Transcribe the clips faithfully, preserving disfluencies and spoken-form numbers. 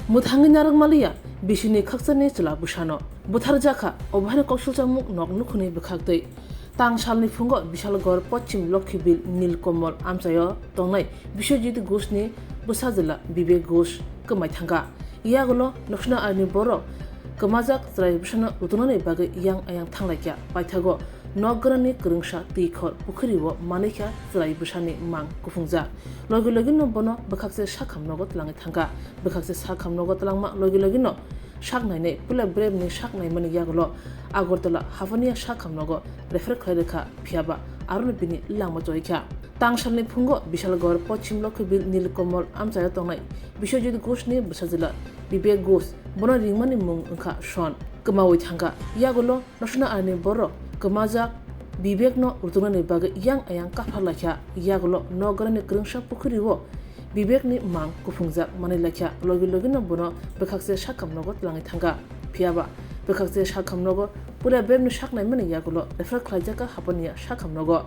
Mwthangwi narwk maliya bisini khakchangni chwla bwsano. Butharjakha, obo haino koksilchamung nok nukhungni bwkhaktwi. Tang salni phungo Bishalgarh Poschim Lokhibil Nilkomol amchaio tongnai Biswajit Ghoshni bwsajwla Bibek Ghosh kwmai thangkha. Yagulo noksna aini borok kwmajak chwrai bwsano rutungnani bagwi yang ayang thanglaikha. Paithago nok gwnangni kwrwngsa twi khor pukhurio manwikha chwrai bwsani mang kuphungjak. Logi logino bono bwkhakse sakham nogo twlangwi thangkha. Bwkhakse sakham nogo twlangma logi logino sak nainai puila bremni sak naimani yagulo Agartala Hapania sakham nogo refer khlai rwkha, phiyaba aroni bini langma choikha. Tang salni phungo Bishalgarh Poschim Lokhibil Nilkomol amchaio tongnai Biswajit Ghoshni bwsajwla Bibek Ghosh, bono ringmani mung wngkha Son, kwmawi thangkha. Yagulo noksna aini borok kwmajak Bibekno rutungnani bagwi yang ayang kaphar laikha. Yagulo nok gwnangni kwrwngsa pukhurio Bibekni mang kuphungjak manwi laikha. Logi logino bono bwkhakse sakham nogo twlangwi thangkha. Phiyaba bwkhakse sakham nogo puila bremni sak naimani yagulo refer khlaijakha Hapania sakham nogo.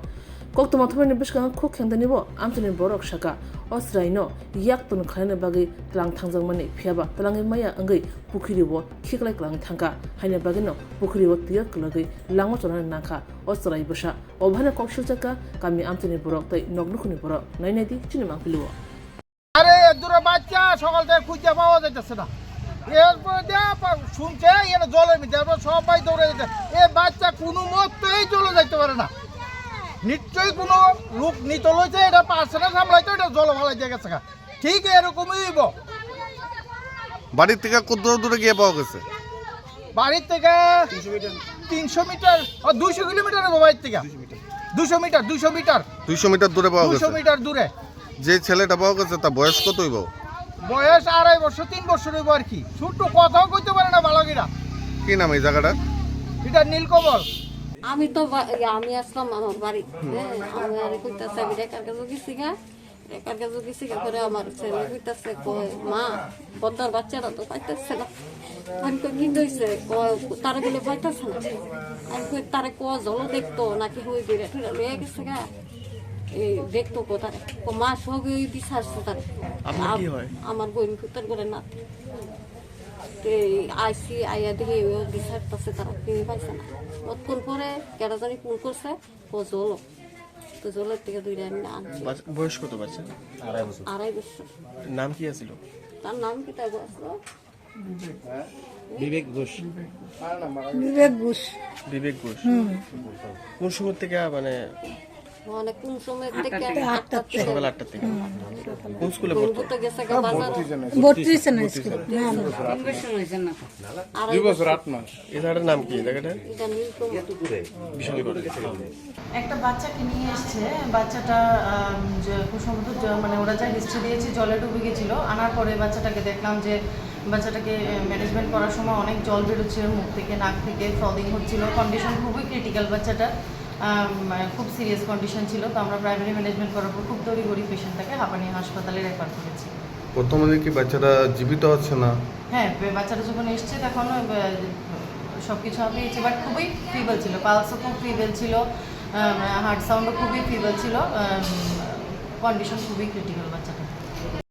Koktwma thumnaini bwskango khuk khengdani bo amchaini borok sakha, o chwraino yak tun khlaina bagwi twlang thangjakmani, phiyaba twlangwi maya wngwi pukhurio khiklai kwlangwi thangkha, haini bagwino pukhurio twio kwlwgwi langma chonani nangkha o chwrai bwsa. Obo haino koksiljakha kami amchaini borok tei nok nukhungni borok. Nainai di chini mangpilio. আরে, এদুরে বাচ্চা সকাল থেকে খুঁজে পাওয়া যাইতেছে না। এরপরে যে পা-, শুনছে এখানে জলের মধ্যে, এরপর সবাই দৌড়ে যেতে, এ বাচ্চা কোনো মতেই জলে যাইতে পারে না। নিশ্চয়ই কোনো লোক নিত লইছে, এটা পারছে না সামলাইতে, এটা জলে ফালাই দিয়ে গেছে গা। ঠিক এরকমই হইব। বাড়ির থেকে কত দূরে দূরে গিয়ে পাওয়া গেছে? বাড়ির থেকে তিনশো মিটার, ও, দুইশো কিলোমিটার হইব বাড়ির থেকে। দুইশো মিটার, দুইশো মিটার। দুইশো মিটার দূরে পাওয়া দুইশো গেছে। মিটার দূরে। যে ছেলেটা পাওয়া গেছে, তার বয়স কত হইব? বয়স আড়াই বছর, তিন বছর হইব আর কি। ছোট্ট, কথাও কইতে পারে না বালকেরা। কি নাম এই জায়গাটার? এটা নীলকমল। আমি তো বা-, ইয়া, আমি আসলাম আমার বাড়ি। হ্যাঁ, আমি আর কইতাছি, আমি রেখার কাছে গেছি গা। রেখার কাছে গেছি গা করে আমার ছেলে কইতাছে, কয়, "মা, বদ্দার বাচ্চারা তো পাইতাছে না।" আমি কই, "কি কইছে?" কয়, "তারা বলে পাইতাছে না।" আমি কই, "তারে কো জল দেখতো নাকি ওই বেড়া টেড়া লইয়া গেছে গা?" এই দেখতো কোথায়? ও মা সবই ওই বিচারছে তার। আপনার কি আম-, হয়? আমার বোন কুত্তার করে নাতি। তো এই আইসি আইয়া দেখি ও বিচারতাছে তারা, কেউ পাইছে না। কতক্ষণ পরে কেডা জানি ফোন করছে, ও জল। তো জলের থেকে দুইটা আমি আনছি। বাচ-, বয়স কত বাচ্চা? আড়াই বছর। নাম কি আছিল? তার নাম কি তাই বলছিল? বিবেক ঘোষ। বিবেক ঘোষ। বিবেক ঘোষ। হুম। কোন সময় থেকে, মানে, মানে কোন সময় থেকে? আটটা থেকে। সকাল আটটা থেকে। হুম। কোন স্কুলে পড়তো? গেছে গা বাজার। বত্রিশ জনের স্কুল। না, না। আড়াই বছর। দুই বছর আট মাস। এই জায়গাটার নাম কি? এই জায়গাটা? এটা নীলকমল। বিশালগড়। একটা বাচ্চাকে নিয়ে এসছে, বাচ্চাটা, আম, যে খুব সম্ভবত জ-, মানে ওরা যা হিস্ট্রি দিয়েছে, জলে ডুবে গেছিল। আনার পরে বাচ্চাটাকে দেখলাম যে বাচ্চাটাকে, এ, ম্যানেজমেন্ট করার সময় অনেক জল বেরোচ্ছে মুখ থেকে, নাক থেকে, ফ্রদিং হচ্ছিল, কন্ডিশন খুবই ক্রিটিক্যাল বাচ্চাটা, আম, খুব সিরিয়াস কন্ডিশন ছিল। তো আমরা প্রাইমারি ম্যানেজমেন্ট করার পর খুব তড়িঘড়ি পেশেন্টটাকে হাঁপানি হাসপাতালে রেফার করেছি। বর্তমানে কি বাচ্চাটা জীবিত আছে না? হ্যাঁ, বে-, বাচ্চাটা যখন এসছে তখন, আহ, সবকিছু হাঁপিয়েছে, বাট খুবই ফিবল ছিল, পালসও খুব ফিবল ছিল, আহ, হার্ট সাউন্ডও খুবই ফিবল ছিল, আহ, কন্ডিশন খুবই ক্রিটিক্যাল বাচ্চাটা।